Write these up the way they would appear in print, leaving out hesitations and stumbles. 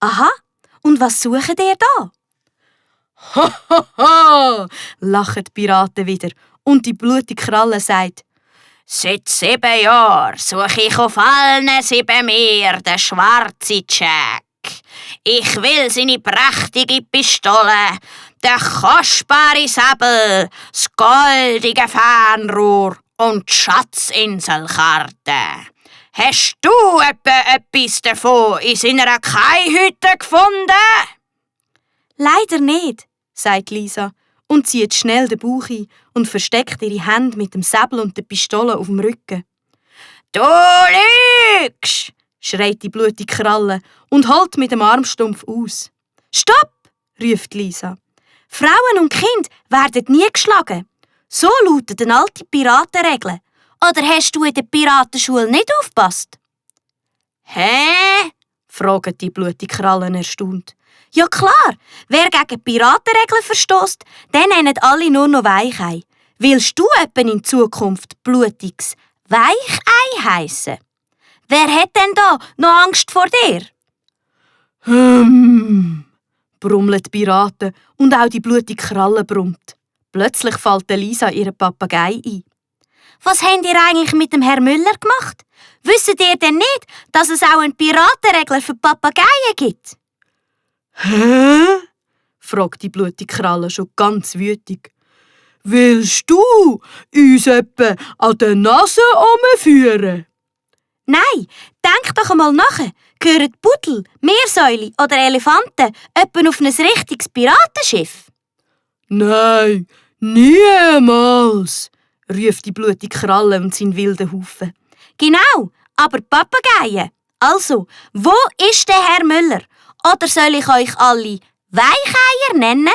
Aha, und was sucht ihr da? «Ha, ha, ha!» lachen die Piraten wieder und die blutige Kralle sagt: «Seit 7 Jahren suche ich auf allen 7 Meeren den schwarzen Jack. Ich will seine prächtige Pistole, den kostbaren Säbel, das goldige Fernrohr und die Schatzinselkarte. Hast du etwas davon in seiner Kaihütte gefunden?» «Leider nicht», sagt Lisa und zieht schnell den Bauch ein und versteckt ihre Hände mit dem Säbel und der Pistole auf dem Rücken. «Du lügst!» schreit die blutige Kralle und holt mit dem Armstumpf aus. «Stopp!» ruft Lisa. «Frauen und Kinder werden nie geschlagen. So lautet eine alte Piratenregel. Oder hast du in der Piratenschule nicht aufgepasst?» «Hä?» fragen die blutige Krallen erstaunt. «Ja klar, wer gegen Piratenregeln verstösst, den nennen alle nur noch Weichei. Willst du etwa in Zukunft blutiges Weichei heissen? Wer hat denn da noch Angst vor dir?» brummeln die Piraten und auch die blutige Kralle brummt. Plötzlich fällt Lisa ihren Papagei ein. «Was habt ihr eigentlich mit dem Herrn Müller gemacht? Wisst ihr denn nicht, dass es auch eine Piratenregel für Papageien gibt?» «Hä?» fragt die blutige Kralle schon ganz wütig. «Willst du uns etwa an der Nase herumführen?» «Nein, denk doch einmal nach. Gehören Pudel, Meersäule oder Elefanten etwa auf ein richtiges Piratenschiff?» «Nein, niemals!» ruft die blutige Kralle und sein wilder Haufen. «Genau, aber Papageien. Also, wo ist der Herr Müller? Oder soll ich euch alle Weicheier nennen?»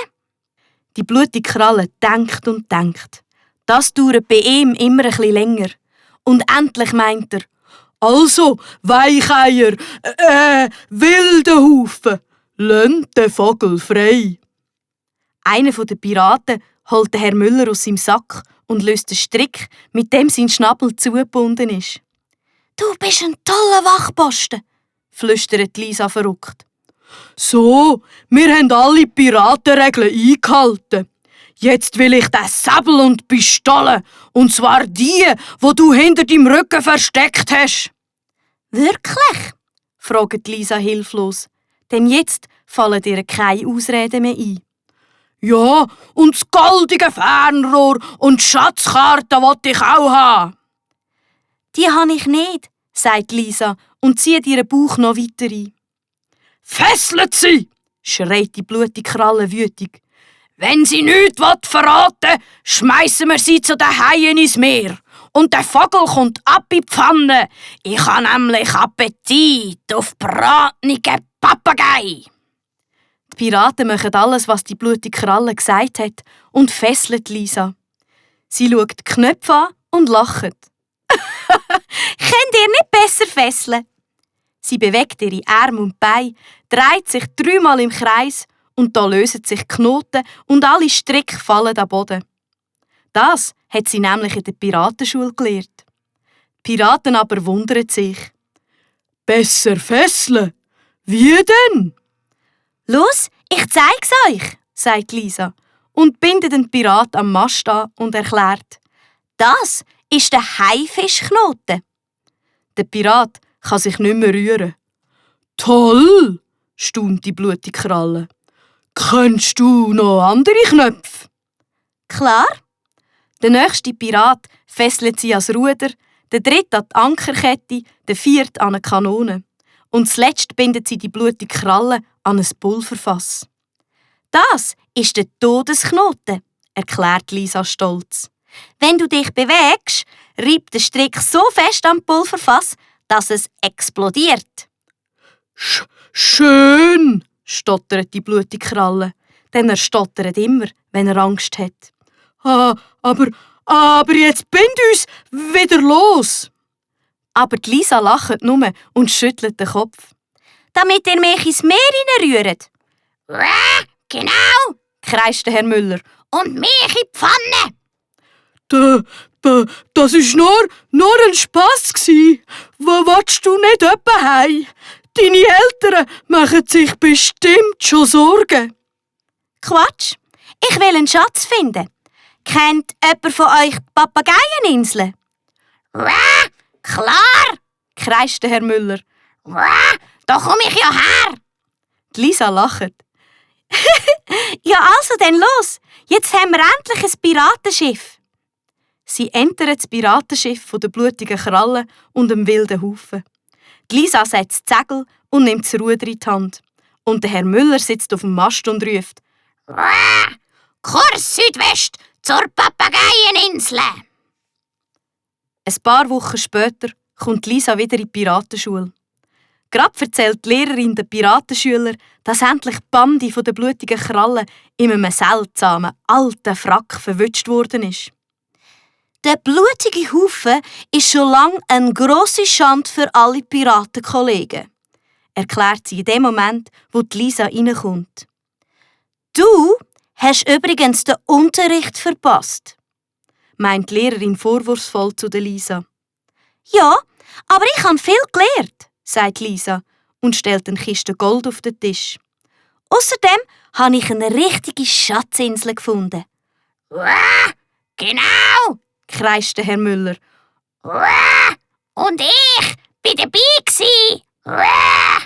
Die blutige Kralle denkt und denkt. Das dauert bei ihm immer ein bisschen länger. Und endlich meint er: «Also, Weicheier, wilde Haufen, lasst den Vogel frei!» Einer der Piraten holt den Herr Müller aus seinem Sack und löst den Strick, mit dem sein Schnabel zugebunden ist. «Du bist ein toller Wachposten», flüstert Lisa verrückt. «So, wir haben alle Piratenregeln eingehalten. Jetzt will ich den Säbel und die Pistole, und zwar die du hinter deinem Rücken versteckt hast.» «Wirklich?» fragt Lisa hilflos, denn jetzt fallen ihr keine Ausreden mehr ein. «Ja, und das goldige Fernrohr und die Schatzkarte wollte ich auch haben.» «Die habe ich nicht», sagt Lisa und zieht ihren Bauch noch weiter ein. «Fesselt sie!» schreit die blutige Kralle wütig. «Wenn sie nichts verraten will, schmeissen wir sie zu den Haien ins Meer. Und der Vogel kommt ab in die Pfanne. Ich habe nämlich Appetit auf bratnige Papagei.» Die Piraten machen alles, was die blutige Kralle gesagt hat, und fesseln Lisa. Sie schaut die Knöpfe an und lacht. «Könnt ihr nicht besser fesseln?» Sie bewegt ihre Arme und Beine, dreht sich 3-mal im Kreis und da lösen sich Knoten und alle Stricke fallen am Boden. Das hat sie nämlich in der Piratenschule gelernt. Die Piraten aber wundern sich. «Besser fesseln? Wie denn?» «Los, ich zeig's euch», sagt Lisa und bindet den Pirat am Mast an und erklärt: «Das ist der Haifischknoten.» Der Pirat kann sich nicht mehr rühren. «Toll!» staunt die blutige Kralle. «Kennst du noch andere Knöpfe?» «Klar.» Der nächste Pirat fesselt sie ans Ruder, der dritte an die Ankerkette, der vierte an eine Kanone. Und zuletzt bindet sie die blutige Kralle an ein Pulverfass. «Das ist der Todesknoten», erklärt Lisa stolz. «Wenn du dich bewegst, reibt der Strick so fest am Pulverfass, dass es explodiert.» «Schön», stottert die blutige Kralle, denn er stottert immer, wenn er Angst hat. Aber jetzt bind uns wieder los!» Aber die Lisa lacht nur und schüttelt den Kopf. «Damit ihr mich ins Meer hineinrührt.» «Genau!» kreischt der Herr Müller. «Und mich in die Pfanne!» Das war nur ein Spass. Willst du nicht etwa heim? Deine Eltern machen sich bestimmt schon Sorgen. Quatsch, ich will einen Schatz finden. Kennt jemand von euch die Papageieninsel? Wow, klar! Kreischte Herr Müller. Wow, da komme ich ja her! Die Lisa lacht. Ja, also dann los. Jetzt haben wir endlich ein Piratenschiff. Sie entern das Piratenschiff von der blutigen Kralle und dem wilden Haufen. Die Lisa setzt die Segel und nimmt das Ruder in die Hand. Und der Herr Müller sitzt auf dem Mast und ruft: Wow, Kurs Südwest zur Papageieninsel! Ein paar Wochen später kommt Lisa wieder in die Piratenschule. Gerade erzählt die Lehrerin den Piratenschülern, dass endlich die Bande von der blutigen Kralle in einem seltsamen, alten Frack verwünscht worden ist. Der blutige Haufen ist schon lange eine grosse Schande für alle Piratenkollegen, erklärt sie in dem Moment, wo die Lisa reinkommt. Du hast übrigens den Unterricht verpasst, meint die Lehrerin vorwurfsvoll zu der Lisa. Ja, aber ich habe viel gelernt, sagt Lisa und stellt eine Kiste Gold auf den Tisch. Außerdem habe ich eine richtige Schatzinsel gefunden. Wow, genau! Kreischte Herr Müller. Wow, und ich bin dabei gsi! Wow.